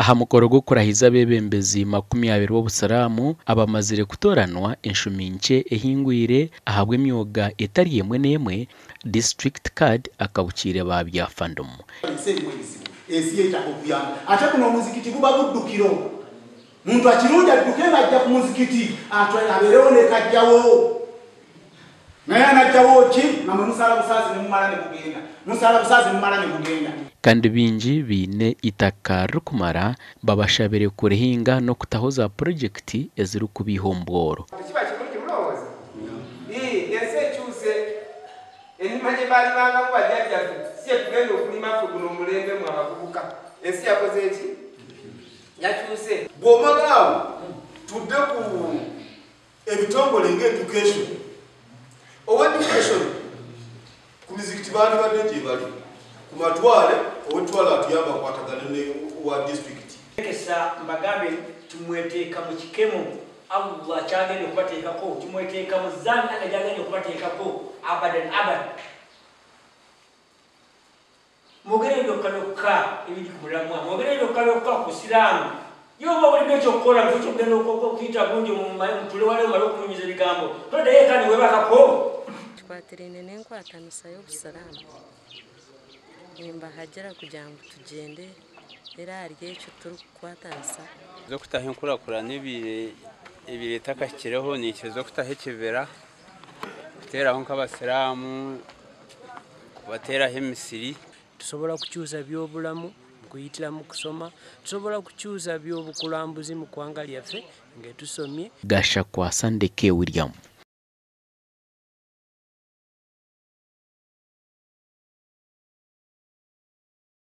Aha mukoro gw'okurahiza abeebembezi 20 b'obusiraamu abamazire kutooranwa enshumi nkye ehingwire ahabw'emyoga etari emwe n'emwe, District Card akabukiire ba Byafandumu. Ensi erimu ebizibu, ensi yetaaga okuyamba ate guno omuzikiti guba guddukiro. Muntu akirungi adduke ng'ajja ku muzikiti abeerewo ne kajjawo. Naye anajjawo ki nga mwe musaala busaazi ne mumala ne gugenda, musaala busaazi ne mumala ne gugenda. Kandi baingi baine eitaka ririkumara, babashabire kurihinga n'okutaho za purogyekiti ezirikubiiha omu bworo. Tikiba kirungi mulowooza? Ii, Ensi ekyuse, enima gye baalimangamu bajjajjaffe si ye tugenda okulima ffe guno omulembe mwe abavubuka. Ensi yakoze ki? Yakyuse. Bw'omala awo tudde ku ebitongole nga Education. Owa Education ku mizikiti bandibadde gyebali, ku matwale ow'ettwale atuyambe akwatagane ne owa disitulikiti. Ekesa mbagambe timweteeka mu kikemo Allah kyagenda okubateekako, timweteeka mu zambi Allah gyagenda okubateekako abadan abad. Mwogere byokka byokka ebiri ku mulamwa, mwogere byokka byokka ku Busiraamu. Ye oba obulidde ekyokukola mu kifo ky'okugenda okuyita gundi mutule wali omale okumunyumiza ebigambo, toddayo eka ne weebakako. Kikwatiraine n'enkwatanisa y'Obusiraamu, nimbahagira kugira ngu tugyende era ahari ekyo turikukwatanisa. Okutaho enkurakurana ebaire etakahikireho niikiriza okutaho ekibira, kuteeraho nk'abasiraamu, kubateeraho emisiri. Tusobola kukyusa byobulamu mukuyitira mu kusoma, tusobola kukyusa byobukulambuzi mu kwanga lyaffe nga tusomye. Gashakwasa Ndeke William.